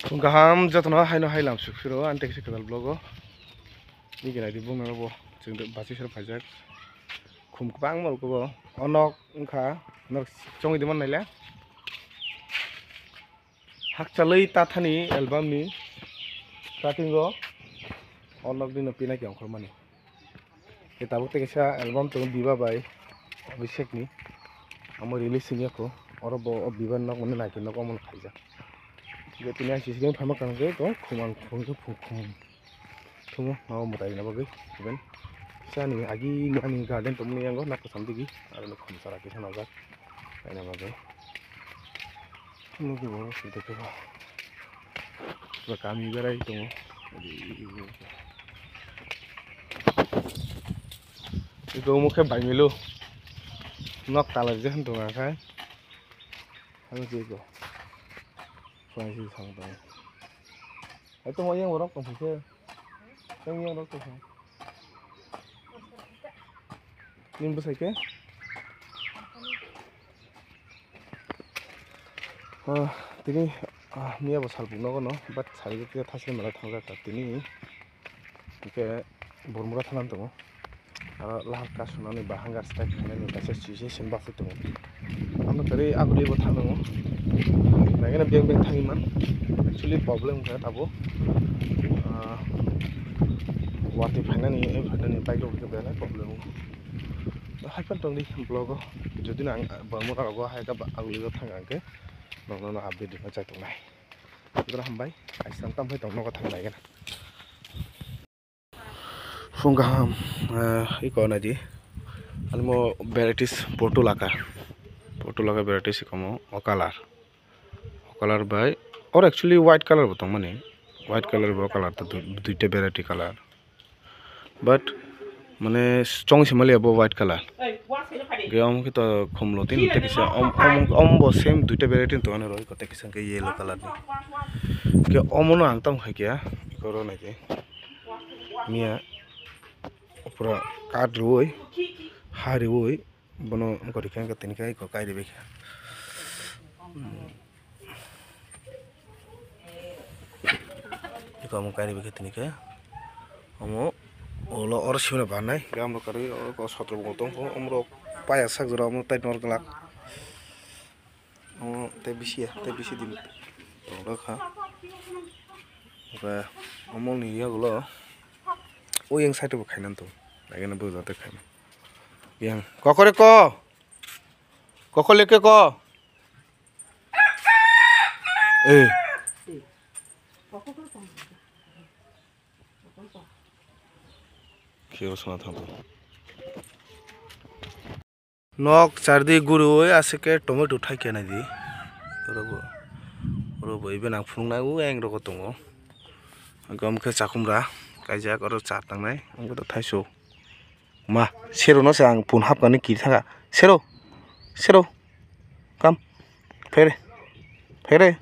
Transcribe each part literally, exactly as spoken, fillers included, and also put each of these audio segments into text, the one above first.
Phung kaham jotono haino hai lam suk phiro, ang tei kisa kwtal vlog o. Nini gwnai di bung nang bo chwng bachwi sero phaijak. Khum kwbangma rok bo. O nok wngkha, nok chongwi di man naile. Hakchalwi Tathani album ni starting o o nok dino pinaki ongkhormani. Tei tabuk tei kaisa album tongo Biba bai Abhishek ni. Amo release wngya kho. Oro bo o Biba ni nok mani naikhe nok omo khaijak. Tei tini ang sisi khe phaima kang khe tong khum ang khum khe khum khum. Thumo, o mwtai na bagwi, even. Kisa ni agi ni ani garden tongmani yango, nak kwcham digi, aro ni khum sara kisa najak, kaina bagwi. Nugi bo, side kebo. Ba kami berai tongo. Iko mukhe bai milu. Nok talar je han tonga khai. Ano je ko. Fai si sang tong. Ai tong yang borok tong khe. Tong yang borok tong khe. Nin bwsai khe? Ah, tini, ah, miya bo salbuk nogo no, but sari khe thasri mala thangjak tini. Hingke Bormura thanang tongo. Aro lahar kasunani ba hangar strike khainani kaisa situation baksa tongo. Amo kwrwi aguli bo thang tongo. Naikhe beng beng thangwi man. Actually problem wngkha abo. Ah, watwi phainani, phainani bike rok khe belai problem wngkha. Hai phano tongdi vlog o. Jodi nang Bormura rogo hai khe ba aguli o thang ang khe nokno no update rwna chai tongnai. Hambai, kaisa tamo hai tong nogo thang naikhe. Phung kaham, eh, iko naidi. Almo varieties portulaka. Portulaka varieties ikomo o color. O color bai, or actually white color bo tongmani. White color bo o color to dui-, duita variety color. But, mane, chong simali abo white color. Ge omo khe to khumlo tin tei kisa om, om, om bo same duita variety tongmani roi ko tei kisa khe yellow color ni. Ge omo no ang tamo khai khe, iko ro naidi. Miya pura kat rwui, ha rwui, bono wngkha rikha wngkha tini khe iko kai rwbaikha. Iko omo kai rwbaikha tini khe. Omo ulo oro sibuna banai, ga omo kwrwi oro sotro bo tongkho, omorok paya sak jora omo tai nor glak. Omo tei bisi ya, tei bisi din tongo kha. Ba omo ni yagulo oyang side bo khaina tong. Lagina bo jate khaina. Yang kokore ko. Kokole ke ko. Eh. Khe o sona thang tong. Nok chardi guriwi aswk khe tomato thai khe naidi. Oro bo, oro bo iben ang phunuknai o eng rogo tongo. Gom khe chakhumra kaijak oro char tangnai wngkhe to thaiso. Ma, sero no se ang phun hapkani kiri thaka. Sero, sero, kam, phere, phere.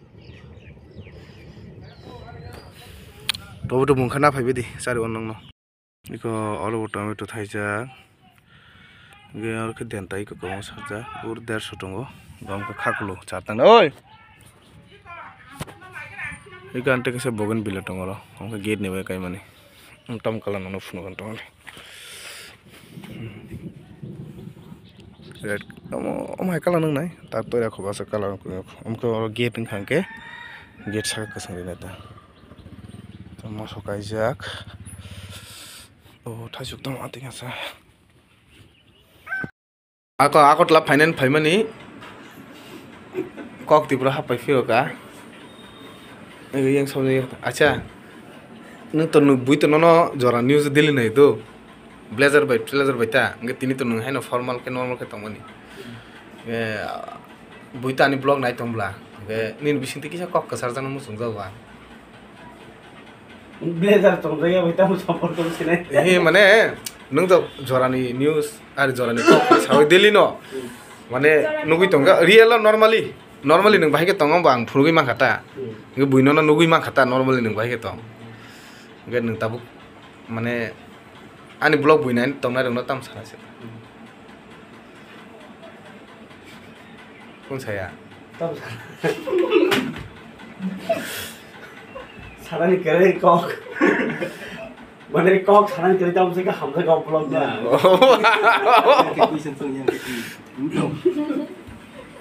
Tomato mungkha na phaibai di, chari o nokno. Iko oro bo tomato thaijak. Hingke oro khe denta iko kwbangma sakjak. Ur derso tongo. Bo wngkha khakulo char tangna. Oi! Iko ang tei kaisa bougainvillea tongo oro. Wngkha gate ni bai kaimani. Wng tamo colour no phunukgwi tongmani. Red, omo, omo hai colour nwngnai. Tak tori akho basa colour wngkha. Wngkha oro gate wngkha hwnkhe. Gate saka kwchwng rinai ta. Moso kaijak. O thaisuk tamo ating asa. Ako, ako tla finance phaimani kok Tripura hapai phio ka. Ego yang somni, acha. Nung to nung bui to nono jora news daily nai do. Blazer bai, blazer bai ta. Nge tini to nung haino formal ke normal ke tongmani. Eh, bui to ani blog nai tong bla. Nge nini bising te kisa kok kasar jana musung jago ba. Blazer tongjakya bai tamo support tong sinai. He, mane, nung to jorani news, ar jorani kok sawi daily no. Mane, nugui tongka, real o normally. Normally nung bahai ke tong, ang phunugui mankha ta. Hmm. Nge buino no nugui mankha ta, normally nung bahai ke tong. Nge nung tabuk, mane, ani blog buinai tongnai rokno tam sana se. Kung saya? Tam sana. Sanani kwrwi kok. Mane kok sanani kwrwi tamo se ka hamjak kok vlog na.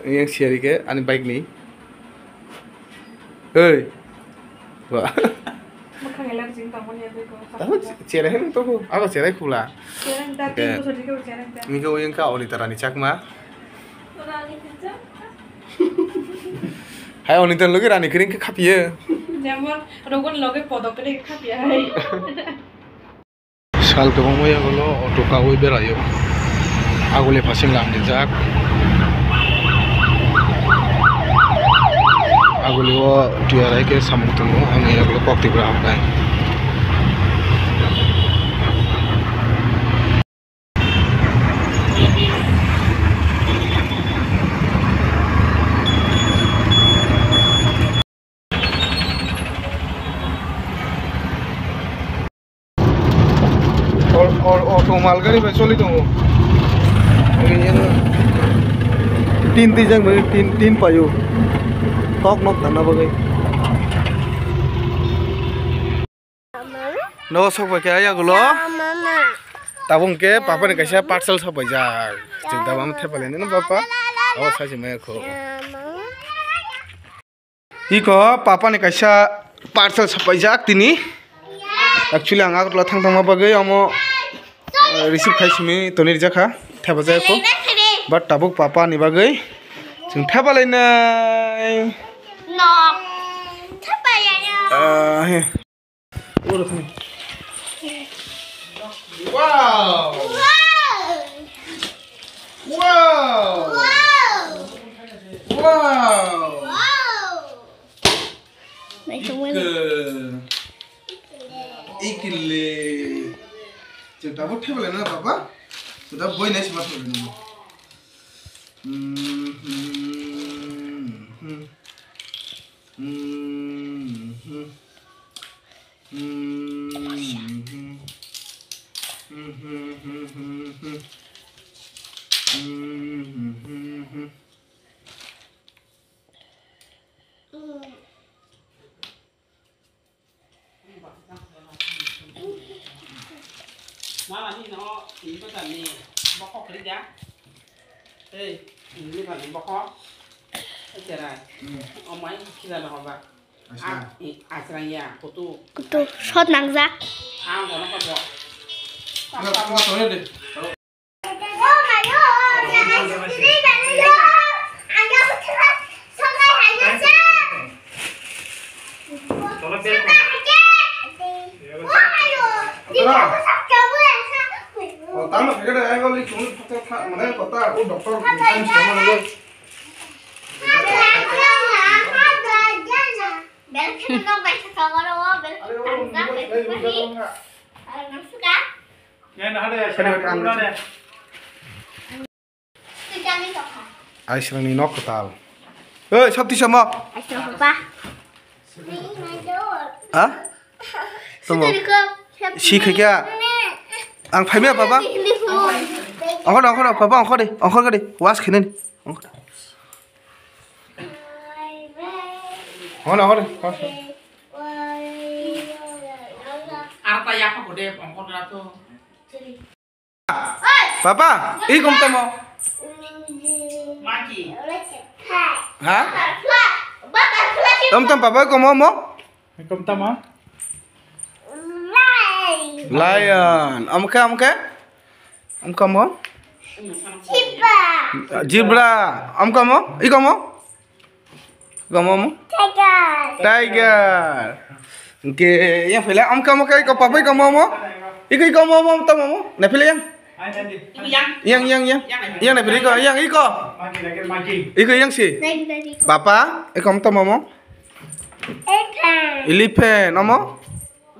Yang siari ke ani bike ni. Hei. Wah. Mwkhang allergy tongmani ya bego. Tamo cherai hwn to ko. Abo cherai khula. Cherai ta tin bosor dike cherai ta. Nike oyeng ka oni tarani chakma. Hai, oni tan logi rani kering ke khapiye. Jemon rogon loge podok kele khapiye hai. Sal kwbangma yagulo auto kawi berayo. Agule phasing lam rijak. Agule o tiyarai ke samung tongo, ang yagulo kok tibra hambai. Auto malgari bai choli tongo. Tin twijak bai tin tin paio. Tok nok tanna bagwi. No sok bai khe yagulo. Tabuk hwnkhe papa ni kaisa parcel sok bai jak. Chwng tabuk thepalini no papa. Abo sai se maya kho. Iko papa ni kaisa parcel sok bai jak tini. Actually ang Agartala thang thangma bagwi omo, eh, receive khai simi toni rijak kha. Thepajak kho. But tabuk papa ni bagwi chwng thepalainai. No. Thepalainai. Ah, he. Wow! Wow! Wow! Wow! Wow! Naithokmani. Ikle. Chwng tabuk thepalaina baba. Chwng tabuk boi nai sima thepalaina. Mhm. Mama ni no, ini ko tani bokok kerja. Hei, ini tani bokok. Cerai. Omai kira na hoba. Asra. Ah, i-, asra ya, kutu. Kutu, shot nangjak. Ah, gono ko bo. Pura, pura tore de. Kota no phekhe de, ai bali chumui phakhe kha, mane kota o doctor ni time se mane. Ai, srangni nok kwtal. Oi, sab tisa mo? Ha? Tomo. Si khaikya? Ang phaimya, baba? Ongkho, ongkho, baba, ongkho de, ongkho de. Was khainani. Ongkho. Hona, hona, hona. Arta yapa kode, ongkho na to. Papa, i kom tamo? Maki. Ha? Tom tom papa i kom mo? I kom tamo? Lion. Amke, amke? Amke mo? Zebra. Zebra. Amke mo? I kom mo? Gamo mo? Tiger. Tiger. Oke, yang pele am kamo kai ko papai ko momo. Iko iko momo tamo mo. Na pele yang. Yang yang yang. Yang na pele iko yang iko. Iko yang si. Papa, iko am tamo mo. Elephant. Elephant amo.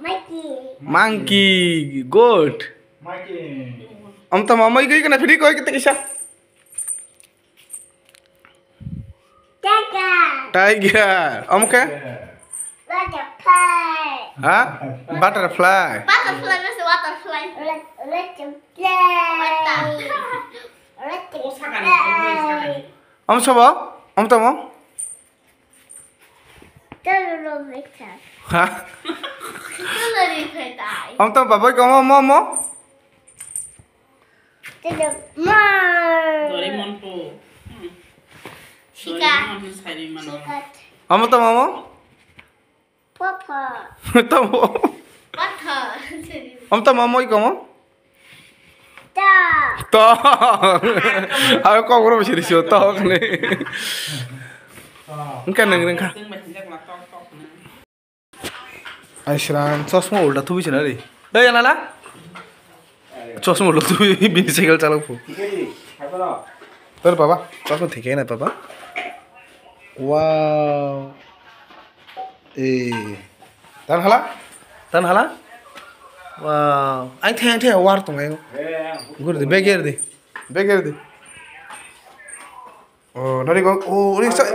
Monkey. Monkey. Good. Am tamo mo iko iko na pele iko iko tekisa. Tiger. Tiger. Omo khe? Butterfly. Ha? Butterfly. Butterfly means waterfly. Let, let them play. Let them play. Omo sabo? Omo tamo? Tolo lo mekha. Ha? Tolo ri phetai. Om to babai ko mo, mo, mo. Tolo mo. Doraemon po. Hmm. Sika. Doraemon, Sairimon. Sika. Amo to mamo? Papa. Tamo. Papa. Om to mamo iko mo? Ta. To. Ayo kok ro siri sio to kne. Engka nang nang ka. Ai sran, chosma ulta thubi sina ri. Ei, anala? Chosma ulta thubi, bini cycle chalok phu. Tor baba, chosma thike na baba. Wow. Eh. Dan hala? Dan hala? Wow. Ang theng, ang theng, war tong ayo. Gur di, beger di. Beger di. Oh, nari go. Oh, uri sa.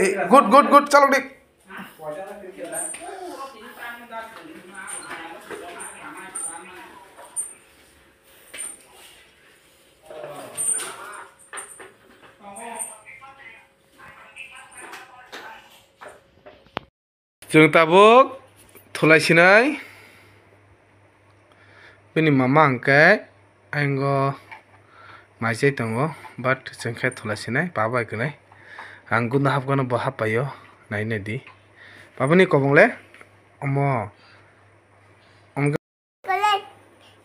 Eh, good, good, good. Chalok di. Chwng tabuk thulai sinai. Bini mama hwnkhe aywngo mai chai tongo, but chwng khe thulai sinai, pa bai kwnai. Ang gunda hapgano bo happaio, nai nai di. Babuni kobong le omo. Kole,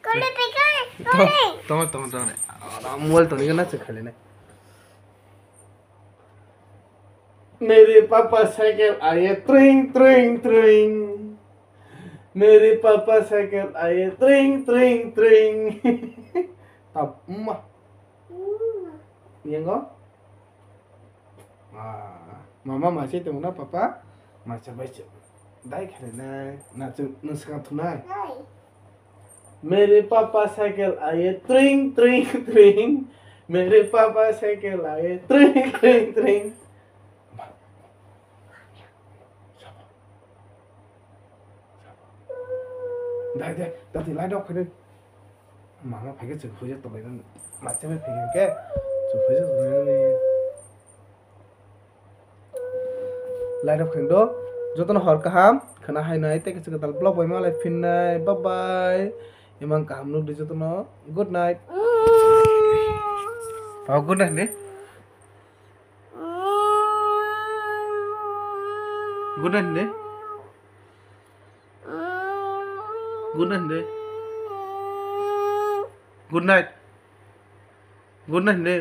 kole, pekole, kole. Tongo, tongo, tongo. Mobile tongni gana chwng khailainai. मेरे पापा साइकिल आए ट्रिंग ट्रिंग ट्रिंग। मेरे पापा साइकिल आए ट्रिंग ट्रिंग ट्रिंग। Tam, ma. Yang ko? Ah, mama masih tunggu na papa. Masa baca. Dai khare nai. Na tu nuskan tunai. मेरे पापा साइकिल आए ट्रिंग ट्रिंग ट्रिंग। मेरे पापा साइकिल आए ट्रिंग ट्रिंग ट्रिंग। Dai, dai, dati light off khaidi. Mama phaikhe chwng phuijak tonglainani. Macha bai phaikhe khe chwng phuijak tonglainani. Light off khaidi do. Jotono hor kaham khwna hai nai tei kaisa kwtal vlog bai malai phinnai. Bye bye. Imang kaham nukdi jotono. Good night. Oh, good night ni. Good night ni. Good night ni. Good night. Good night ni.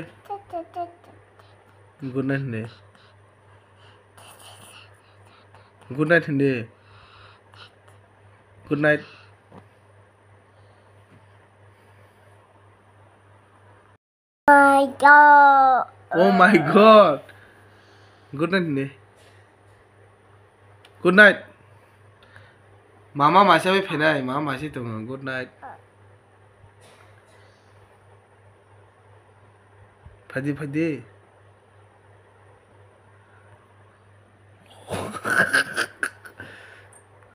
Good night ni. Good night ni. Good night. My God. Oh my God. Good night ni. Good night. Mama maisa bai phainai, mama maisa tongo. Good night. Phaidi, phaidi.